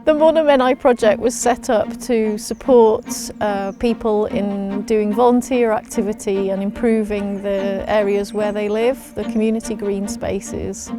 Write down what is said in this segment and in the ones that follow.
The Môn a Menai project was set up to support people in doing volunteer activity and improving the areas where they live, the community green spaces.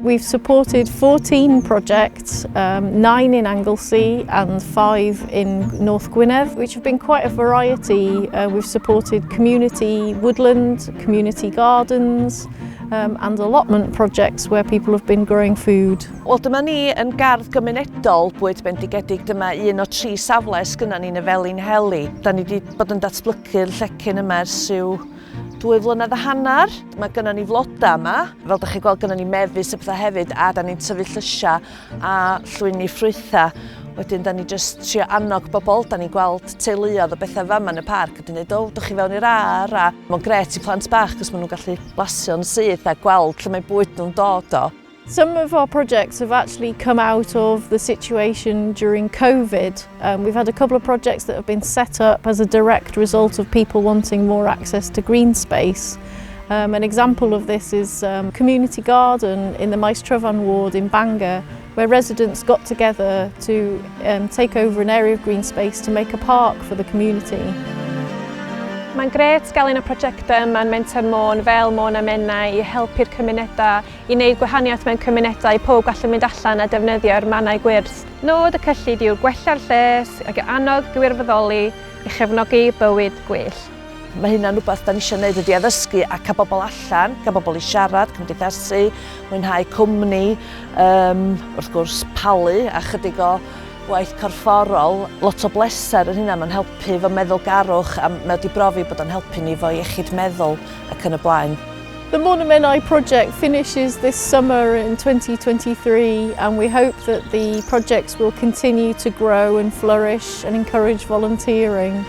We've supported 14 projects, 9 in Anglesey and 5 in North Gwynedd, which have been quite a variety. We've supported community woodland, community gardens, and allotment projects where people have been growing food. Wel, dyma ni yn gardd gymunedol Bwyd Bendigedig. Dyma un o tri safle sgynna ni yn y Felinheli. Da ni wedi bod yn datblygu'r llecyn yma ers rhyw 2 flynedd a hanner. Mae gynnon ni floda yma. Fel ydych chi'n gweld, gynnon ni mefus a pethau hefyd, a da ni'n tyfu llysiau a llwyni ffrwythau. Wedyn, da ni just trio annog bobl, da ni'n gweld teuluoedd o bethau fama yn y parc, a dyn ni'n dweud, "O, dwch chi fewn i'r ardd," a mae'n gret i plant bach, cos maen nhw'n gallu blasio'n syth a gweld lle mae bwyd nhw'n dod o. Some of our projects have actually come out of the situation during COVID. We've had a couple of projects that have been set up as a direct result of people wanting more access to green space. An example of this is community garden in the Maes Tryfan ward in Bangor, where residents got together to take over an area of green space to make a park for the community. Mae'n gret gael un o prosiectau yma yn Menter Môn fel Môn a Menai i helpu'r cymunedau, i wneud gwahaniaeth mewn cymunedau, i pob gallu mynd allan a defnyddio'r mannau gwyrdd. Nod y cyllid yw gwella'r lles ac annog gwirfoddoli i chefnogi bywyd gwell. Mae hynna'n rhywbeth da ni eisiau gwneud, ydy addysgu a cael bobl allan, cael bobl i siarad, cymdeithasu, mwynhau cwmni, wrth gwrs palu a chydig o waith corfforol, lot o bleser yn hynna, mae'n helpu efo meddwlgarwch a mae wedi brofi bod o'n helpu ni efo iechyd meddwl ac yn y blaen. The Môn a Menai project finishes this summer in 2023, and we hope that the projects will continue to grow and flourish and encourage volunteering.